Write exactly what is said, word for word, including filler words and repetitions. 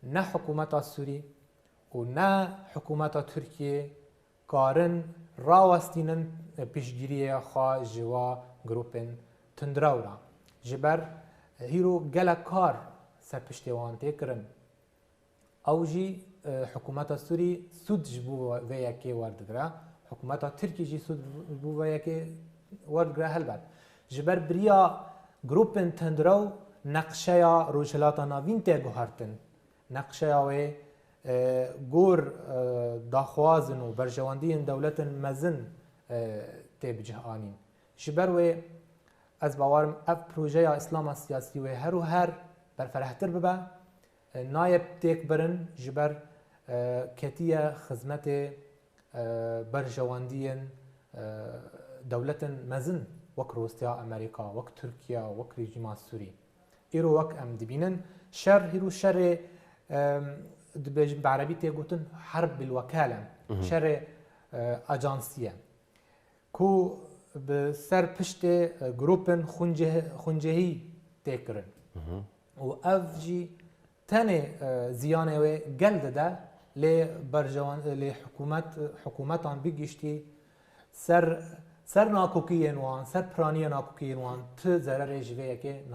ne hikûmeta Sûrî û ne hikûmeta Tirkiyê karin rawestînin piştgiriyê xwe ji wa grûpên tundrew re. Ji ber hîro gelek kar ser piştê wan tê kirin. Ew jî, e, hikûmeta Sûrî sûd ji bo vê yekê werdigre. Hikûmeta Tirkî jî sûd ji bo vê yekê werdigre helbet. Ji ber biriya grûpên tundrew neqşeya Rojhilata Navîn tê guhertin. Neqşeya wê, e, gor, e, daxwazin û berjewendiyên dewletên mezin, e, tê bi cih anîn. Ji ber wê ez bawer im ev projeya Îslama siyasî wê her û her berfirehtir bibe. E, nayê têk birin ji ber, e, ketiye xizmetê, e, berjewendiyên, e, dewletên mezin wek Rûsya, Amerîka, wek Tirkiye, wek rejîma Sûrî. Îro wek em dibînin, şer hîro şerê, e, dibêjin bi erebî tê gotin herb bil wekale, şerê, e, ajansî ye. Ku bi ser piştê, e, grûpên xwûnceh-, xwûncehî tê kirin. Û ev jî tenê, e, ziyanê wê gel dide, lê berjewan, lê hikûmet, hikûmetan bi giştî ser, ser nakokiyên wan, ser piraniyê nakokiyên wan ti zererê ji vê yekê